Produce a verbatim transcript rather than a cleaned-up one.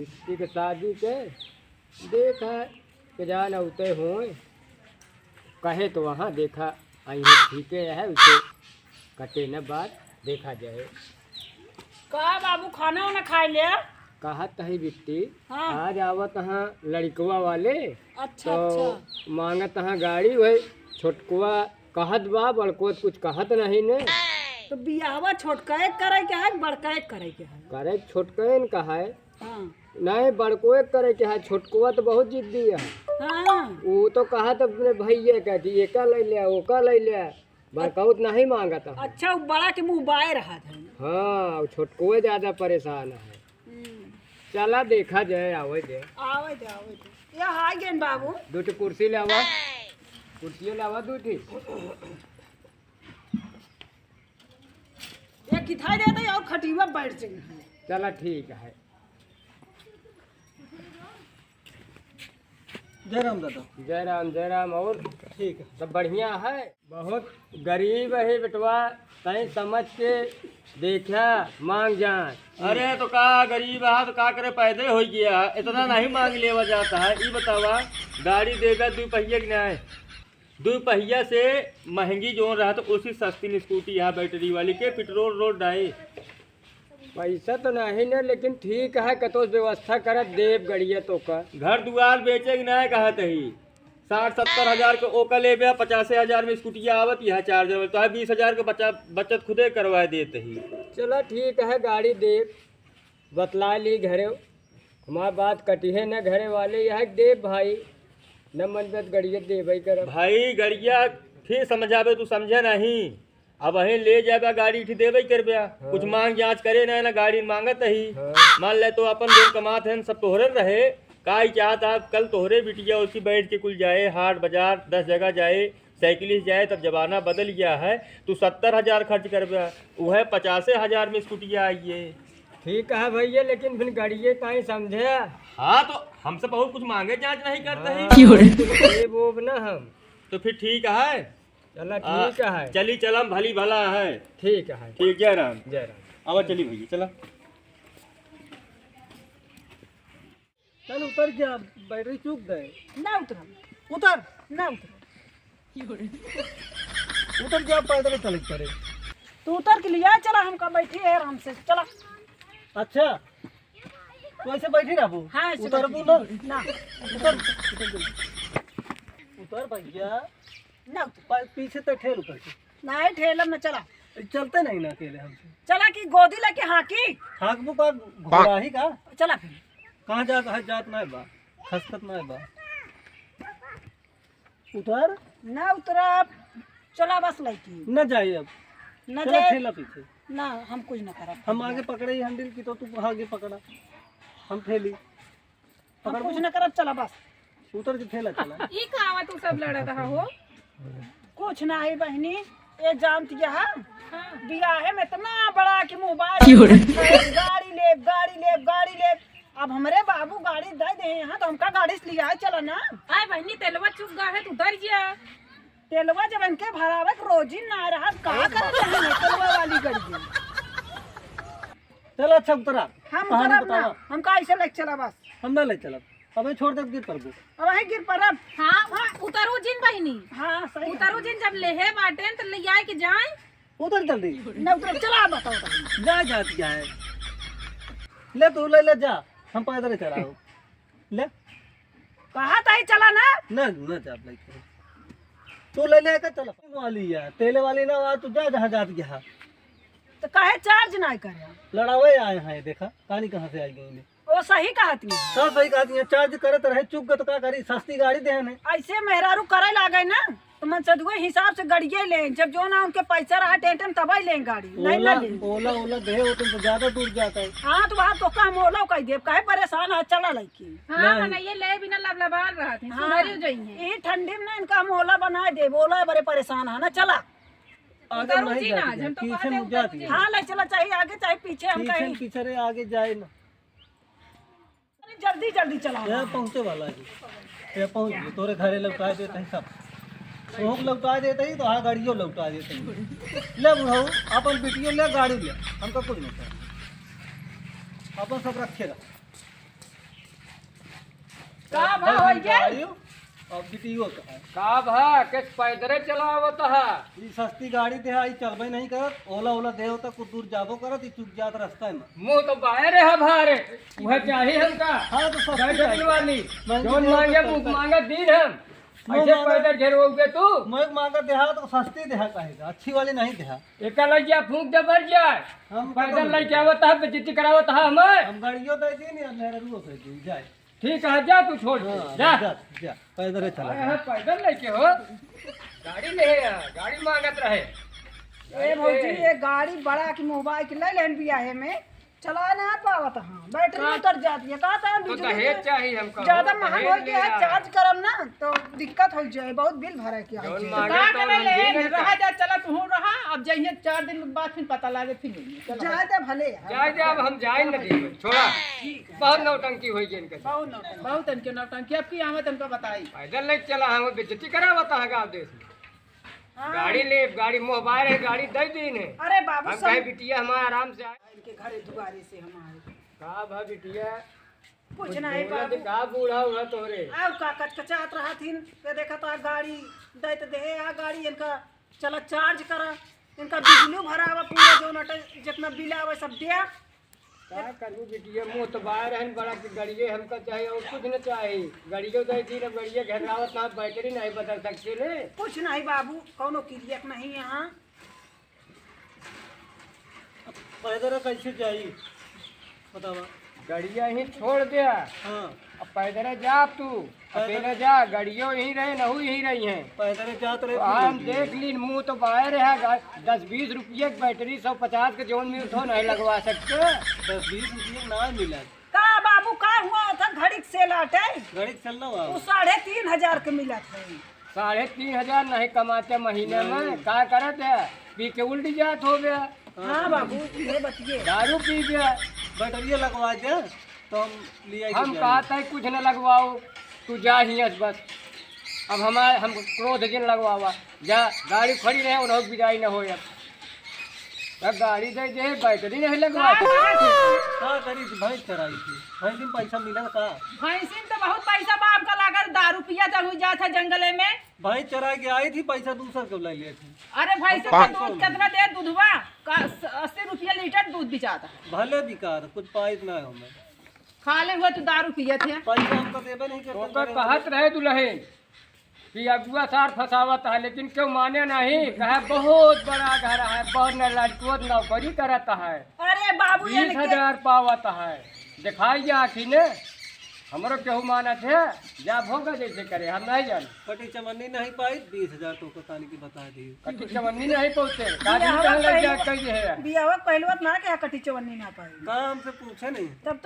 बिट्टी के शादी के देखा, के जान अउते होए, कहे तो वहाँ देखा, आई है ठीक है, उसे कटे न बात, देखा जाए। का बाबू, खाना वाना खाए ले? कहत हई बिट्टी, हाँ। आज आवत हाँ लड़कवा वाले, अच्छा, तो अच्छा। मांगत हाँ गाड़ी, वही छोटकवा कहत बा, बड़को त कुछ कहत नहीं ने। तो बियाहवा छोटका एक करे के है, बड़का एक करे के है? करे छोटका एक का है। हाँ। नहीं, बड़को एक करे के है, छोटकवा तो बहुत जिद्दी है। हाँ। वो तो कहत अपने भैया कहती, एका ले ले, ओका ले ले, बड़का त नहीं मांगत है। अच्छा, वो बड़ा के मुँह बाय रहा था। हाँ, वो छोटकवा ज्यादा परेशान है। हम्म। चला देखा जाए, आवे दे। आवे दे, आवे दे। या हाय गेन बाबू। दू ठे कुर्सी ले आवा। कुर्सियो ले आवा दू ठे। ये किथाई देते और खटिया बैठ जाएंगे। चला ठीक है। जय राम दादा। जय राम, जय राम। और ठीक है। सब बढ़िया है? बहुत गरीब है बेटवा, तैं समझ के देखा, मांग जान। अरे तो का गरीब है तो का करे, पैदे हो गया, इतना नहीं मांग लेवा जाता है। ई बतावा, गाड़ी देगा दू पहिया की नहीं? दू पहिया से महंगी जोन रहा तो उसी सस्ती स्कूटी है बैटरी वाली के, पेट्रोल रोड डाए। पैसा तो नहीं ना, लेकिन ठीक है, कतो व्यवस्था करत देब गड़िया तो का। घर दुआर बेचे के ना कहत ही, साठ सत्तर हजार के ओका लेबे, पचासे हजार में स्कूटिया आवत, यह चार्जर में तो है, बीस हजार के बचा, बचत खुदे करवा देत ही। चला ठीक है, गाड़ी देब, बतला ली घरे, हमार बात कटिहे न घरे वाले, यह देब भाई, न मन बत गड़िया देबे करब। भाई गड़िया फिर समझाबे, तू समझे नहीं। अब अहें ले जाबे, गाड़ी उठी देबे करबे। हाँ। कुछ मांग जांच करे ना, ना गाड़ी मांगत ही। हाँ। मान ले तो अपन जोन कमात हैं, सब तोहरे रहे। का ही चाहत आप, कल तोहरे बिटिया उसी बैठ के कुल जाए, हाट बाजार, दस जगह जाए, साइकिल से जाए, तब जमाना बदल गया है। तू सत्तर हजार खर्च करबे, वह पचासे हजार में स्कूटिया आई है। ठीक है भैया, लेकिन फिर गड़िए ताई समझे। हाँ, तो हमसे बहुत कुछ मांगे जांच नहीं करते हाँ, हैं। ये वो ना हम। तो फिर ठीक है। चला, आ, ठीक है। चली चलम, भली भला है। ठीक है। ठीक, जय राम। जय राम। अब चली भैया, चला। चल, उतर गया, बैटरी चूक गए। ना उतरम। उतर। ना उतरम। उतर गया, पैदल चले पड़े। तू उतर के लिया, चला, हमका बैठी है आराम से, चला। अच्छा, तो ऐसे बैठी रहबू? हाँ, ऐसे उतरबू बैठी। ना? ना। उतर, उतर जल्दी। उतर भैया। ना उतर। पा-, पीछे तो ठेल उतर के। नहीं, ठेलब ना, चला। चलते नहीं ना अकेले हमसे। चला कि गोदी लेके हाँकी? हाँकबू का, घोड़ा ही का? चला फिर। कहाँ जात है, जात ना बा, खसकत ना बा। उतर। ना उतरब, चला बस लइकी। न जाए अब। न चला जाए। ठेला पीछे। ना, हम कुछ ना करब। हम आगे पकड़े ही हैंडल की, तो तू आगे पकड़ा, हम ठेली। हम पकड़बू? कुछ ना करब, चला बस। उतर के ठेला चला। ई का आवा तू सब लड़त रहा हो? कुछ ना है बहनी, ये जानती है, हाँ। बियाहे में इतना बड़ा कि मोबाइल क्यों रे? गाड़ी ले, गाड़ी ले, गाड़ी ले। अब हमरे बाबू गाड़ी दे दे हैं, तो हमका गाड़ी से लिया चला ना। आय बहनी, तेलवा चुक गा है, तू उतर गया। तेलवा जब इनके भरावे के रोजी ना रहा, का करत रही है तेलवा वाली गड़िया? चल अच्छा उतरा। हम कहानी उतरब ना, बतावा। हमका ऐसे लेके चला बस। हम ना ले चलब, अबे छोड़ देब, गिर पड़बू। अब वही गिर पड़ब। हाँ, हाँ, उतरू जिन बहिनी। हाँ, सही उतरू बात। जिन, जब लेहे बाटेन त ले आए के जाए। उतर जल्दी। ना उतरब, चला बताओ तो। जा जात क्या है? ले तू ले ले जा, हम पैदल ही चला हो। ले। कहा ताई चला ना? ना, ना जा भाई। तू ले ले के चला। वाली है, तेले वाली ना, आ तू जा जहाँ जात गया। तो काहे चार्ज ना करे? लड़ावे आए हैं, देखा, पानी कहाँ से आई गई ने। ओ सही कहती है। सब सही कहती है, चार्ज करत रहे, चुक गए तो का करी, सस्ती गाड़ी देहन है। ऐसे मेहरारू करे लागे ना, तो मन सदुए हिसाब से गड़िए ले, जब जो ना उनके पैसा रहा टेंटन तब ही लें गाड़ी, नहीं ना ओला, ले। ओला, ओला दे, वो तुम तो ज्यादा दूर जाता है। हाँ, तो वहाँ तो काम ओला कह दे, काहे परेशान है, चला लइकी। हाँ, नहीं। मनइये ले बिना लबलबान रहत हैं, हाँ। सुधरी जाइए। यही ठंडी में ना इनका हम ओला बना दे, ओला बड़े परेशान है ना, चला। आगे उतरू नहीं जी जाती ना, है, हम तो पीछे कहते मुझे उतरू जी। हाँ, ले चला, चाहे आगे चाहे पीछे, हम पीछे कहीं। पीछे रे, आगे जाए ना। अरे जल्दी जल्दी चला। ये पहुँचे वाला है जी। ये पहुँच गए, तोरे घरे लौटा देते हैं सब। सोहू के लौटा देते ही तो हाँ गाड़ियों लौटा देते हैं। ले बुढ़ऊ, अपन बिटियो ले, गाड़ी ले, हमका कुछ नहीं चाहिए, अपन सब रखे रहो। का भा होई गे? गाड़ियो और बिटियो का है। का भा, के पैदरे चलावत है? ई सस्ती गाड़ी देहा, ई चलबे नहीं करत, ओला ओला देहो त कुछ दूर जाबो करत, ई चुक जात रास्ता में। मुँह तो बाहर है भारे, वह चाही हमका। हाँ, तो सस्ती गाड़ी चाहिए। वाली। महंगी जौन देहो मांगे, तो मुँह पैदल। मांगा दीन हम। मुँह ऐसे मांगा, पैदल घेरवोगे तू? मुँह मांगा देहा तो सस्ती देहा कहेगा, अच्छी वाली नहीं देहा। एका लग जा, फूंक दे, मर जाए। हम पैदल कतौ लइके आवत है, बेइज्जती करावत है हमें। हम गाड़ियों दे दीन या मेहररुओ दे दीन, जाए। ठीक है, जा तू छोड़ के, हाँ, जा। जा, जा, पैदल ही चला अरे जा। हाँ, पैदल लइके हो, गाड़ी नहीं है, गाड़ी मांगत रहे। ए भौजी, ये गाड़ी बड़ा की मोबाइल के ले लेन बियाहे में, चला ना पावत हाँ, बैटरी का? उतर जाती है। का तो तो बिजली दहेज के चाहिए हमका, ज्यादा हो, महंग दहेज हो ले गया है, आ। चार्ज करम ना तो दिक्कत हो जाए, बहुत बिल भरा के जौन आए। मांगे का तो करे हम ले, दे नहीं रहा पाए। जा, चला तू रहा, अब जाइए चार दिन बाद फिर पता लागे फिर मिलिए। चला। जाए दे भले यार। जाए दे, अब हम जाए न देबे, छोड़ा। ठीक है, बहुत चल। नौटंकी होई गई इनके साथ। बहुत नौटंकी। बहुत इनके नौटंकी, अब की आवे तो इनका बताई। पैदल लेके चला, हम बेइज्जती करावत है गाँव देश में। हाँ। गाड़ी ले, गाड़ी मोबाइल है, गाड़ी दे दीन है। अरे बाबू, हम सब कहे बिटिया हमारा आराम से आए। इनके घरे दुआरे से हम आए। का भा बिटिया? कुछ कुछ नहीं बोला बाबू। तो का बूढ़ा हुआ तोरे? आओ का कचकचात रहत हिन, के देखा तो गाड़ी दे तो दे, आ गाड़ी इनका चला चार्ज करा, इनका बिजली भरावा पूरा जो नट जितना बिल आवे सब दिया। का करबू बिटिया, मुँह तो बाहर रहन बड़ा कि गड़िए हमका चाहे और कुछ न चाहे। गड़ियो दे दी ना, गड़िया घेरावत ना, बैटरी नहीं बदल सकते ने। कुछ नहीं बाबू, कौनो किरियत नहीं यहाँ। अब पैदल कैसे जाई? बतावा। गड़िया ही छोड़ दे। हाँ। अब पैदल जा तू, पैदल। अकेले जा, गड़ियो यहीं रहे, नहू यहीं रही है। पैदल जात रहे, तो फिर हम लगी। देख ली, मुँह तो बाहर है, गा-, दस बीस रुपये की बैटरी, सौ पचास के जौन मिलत हो, नहीं लगवा सकते। दस बीस रुपये ना मिला। का बाबू, का हुआ था? घड़ी के सेल आटे? घड़ी के सेल ना हुआ। वो साढ़े तीन हजार के मिला था। साढ़े तीन हजार नहीं कमाते महीने में, नहीं। का करत है? पी के उल्टी जात हो गया। हाँ बाबू, ये बतिए। दारू पी गया। बैटरिया लगवा दे, तो हम ले आई हम के कहत है कुछ न लगवाओ, तू जा हियाँ से बस। अब हमारे, हम क्रोध जिन लगवावा, जा गाड़ी खड़ी रहे और बिदाई न हो अब। अब गाड़ी दे दे, बैटरी नहीं लगवा। का करी थी? भैंस चराई थी, भैंस में पैसा मिला का? भैंसी में तो बहुत पैसा बाप का लागल, दारू पिया जब हुई जात है जंगले में। भैंस चरा के आई थी, पैसा दूसर के ले लिए थे। अरे भैंस के दूध कितना दे, दूधवा का अस्सी रुपया लीटर दूध बिचाता है। भले बिकार, कुछ पाइत ना है हमें। खा ले हुआ तू दारू पियत है। पैसा हमको देबे नहीं करते, ओकर कहत रहे दुल्हन कि अगुआ सार फंसावत है, लेकिन क्यों माने नहीं, कहे बहुत बड़ा घर है, बहुत न लड़कुआ नौकरी करत है, अरे बाबू, ये बीस हजार पावत है, दिखाई गया आँखी ने, हमरो केहू मानत है, जा भोगा जैसे करे, हम नहीं जाने। कटी चवन्नी नहीं पाई, बीस हजार तो को तानी की बता दी। कटी चवन्नी नहीं पहुँचे, काजू बियाहवा कहाँ लग जा पहलू, कही है? बियाहवा पहलुआ ना क्या कटी चवन्नी ना पाई? काम से पूछे नहीं। तब